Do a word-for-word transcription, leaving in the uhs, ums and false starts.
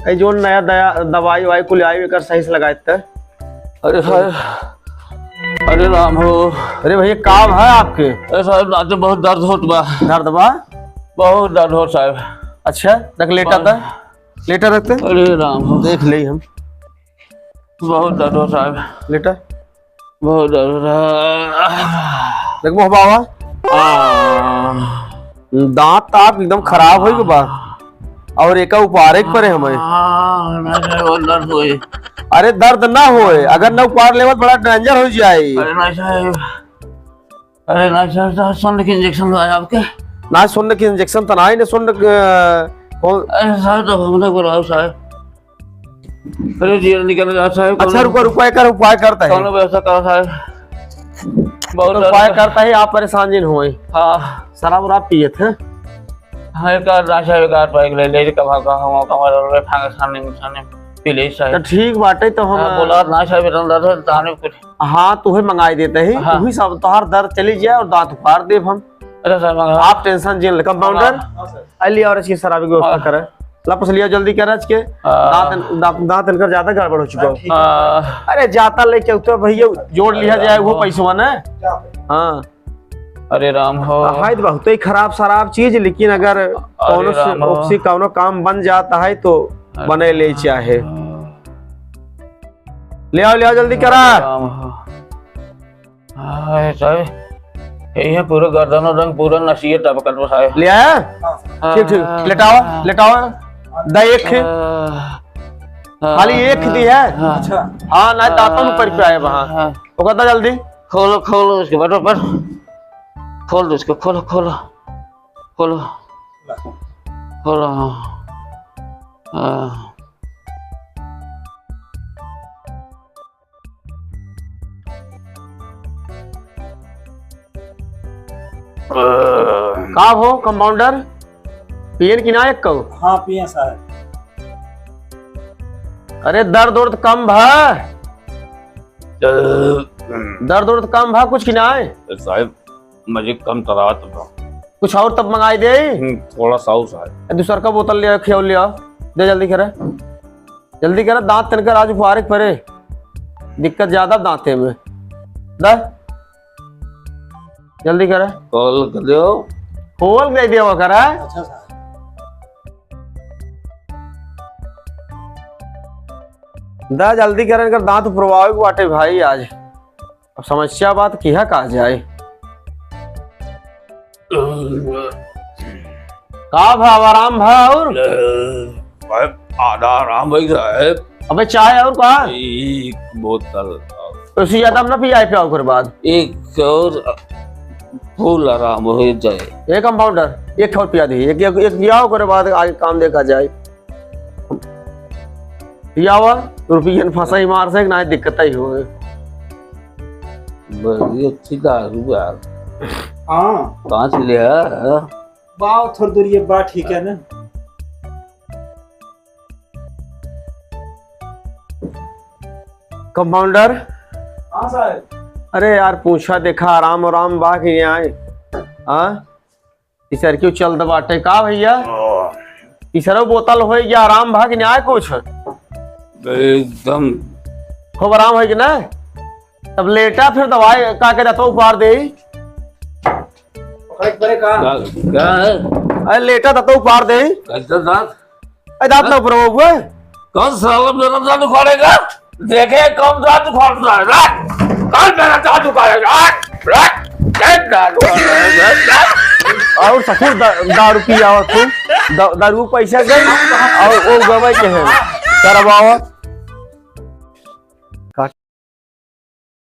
ए, जोन नया दया, दवाई वाई कुल आई, एकर सही से लगाए त। अरे साहब, अरे राम हो। अरे भैया, का है आपके? अरे साहब, दाँते बहुत दर्द होत बा। दर्द बा? बहुत दर्द होत साहब। अच्छा, रख, लेटा बस। त, लेटा रखते। अरे राम हो। देख ले हम। बहुत दर्द होत साहब। लेटा। बहुत दर्द होत। देख बाबा। आ। दाँत तो आप एकदम खराब होइ गए बा। और एका उपारे के परे हमें। हाँ, नहीं, नहीं, वो दर्द होई। अरे दर्द ना होए, अगर ना उपार लेवल बड़ा danger हो जाए। अरे नहीं साहब, अरे नहीं साहब, तो सुन के injection लगाए आपके। ना सुन के injection तो ना ही, ना सुन के, अ, कौन? अरे साहब, तो हमने बोलाओ साहब। अरे जी, निकल जा साहब, अच्छा, कौनो रुको, रुको, एकर उपाय करता है। कौनो व्यवस्था करो साहब। बहुत तो उपाय दर्द करता है, आप परेशान जिन होए। हाँ। शराब उराब पियत हैं? हाँ, एक आध राशा, एक आध पैक ले ले, कब, कब, हम, कब, कब, खाने, खाने पी ले साहब। तो ठीक बाटे, तो हम हाँ, बोला ना साहब, इतना दर्द है, ताने कुछ। हाँ, तुहे मंगाई देते हैं, हाँ। वही सब तोहार दर्द चली जाए और दाँत उपार देब हम। अच्छा साहब, मंगा। आप tension जिन ले, compounder। हाँ, हाँ, सर। आ लिया और इसकी शराब की व्यवस्था हाँ। करे। ला, पस लिया, जल्दी कर आज के। हाँ। दाँत, दाँत, दाँत इनकर ज्यादा गड़बड़ हो चुका हो। हाँ। अरे, जाता लेके उतर भैया, जोड़ लिया जाए वो पैसवा ना। हाँ। अरे राम हो। हाय तो बहुत ही खराब शराब चीज, लेकिन अगर अरे कौनो से राम हो। ओक्सी कौनो काम बन जाता है तो अरे बने ले चाहे। ले आओ, ले आओ, जल्दी करा। अरे राम हो। हाय साहब, यही है पूरा गर्दन और रंग पूरा नसिए टपकत बा साहब। ले आया? हाँ। ठीक, ठीक। लेटाओ, लेटाओ। दा एक है। हाँ। खाली एक दी है। हाँ। अच्छा। हाँ, ना दाँतों में पड़ पे आए वहाँ। हाँ। ओकर दा जल्दी। खोलो, खोलो उसके, बैठो, बैठो। खोल दो उसको, खोलो, खोलो। खोलो। खोलो, हाँ। हाँ। का हो compounder, पियन कि ना एक कौ? हाँ, पिए साहब। अरे, दर्द उर्द कम भा? दर्द उर्द कम भा कुछ कि ना? साहब, मुझे कम तरात बा। कुछ और तब मंगाई दे? हम्म, थोड़ा सा और साहब। दूसर का बोतल ले आओ, खियाओ ले आओ। दे जल्दी करे। जल्दी करा, दाँत तनकर आज उपारे के परे। दिक्कत ज्यादा दाँते में। दा। जल्दी करा। खोल के दो। खोल के दे करा। अच्छा साहब। दा जल्दी करा, इनकर दाँत उपारे के बाटे भाई आज। अब समस्या बात किहा कहा जाए। का भा, आराम भा और? साहब, आधा आराम होइ गया है। अबे चाय और का? एक बोतल। उससे ज्यादा हम ना पियाए, पिया ओकर बाद। एक और full आराम हो जाए। ए compounder, एक और पिया दे, एक, एक, एक पिया, ओकर बाद आगे काम देखा जाए। पियावा, रुपयन फंसाई मार से, ना दिक्कत ही होए। बड़ी अच्छी दारू बा। हाँ। कहाँ से ले आया? बा, थोड़ी दूर ये बा, ठीक है ना? Compounder? हाँ साहब। अरे यार, पूछा देखा, आराम, आराम बा कि नाहीं? हाँ? ई सर क्यों चल दबाटे का भैया? ओ। ई सरो बोतल होई या आराम भा कि नाहीं कुछ? एकदम। खूब आराम होई कि ना? तब लेटा फिर दवाई का के दतवा उपार दे। पकड़ के परे का? का, का है? अरे लेटा दतवा उपार दे। कैसे दाँत? अरे दाँत ना ऊपर हुआ। कौन साला मेरा दाँत उखाड़ेगा? देखे कौन दाँत उखाड़ता है, रख। कौन मेरा दाँत उखाड़ेगा? रख, रख। देख दाँत उखाड़ेगा, रख। और ससुर दा-, दारू पियावत तू। दा-, दारू पैसा दे और वो गवे के है। करवाओ।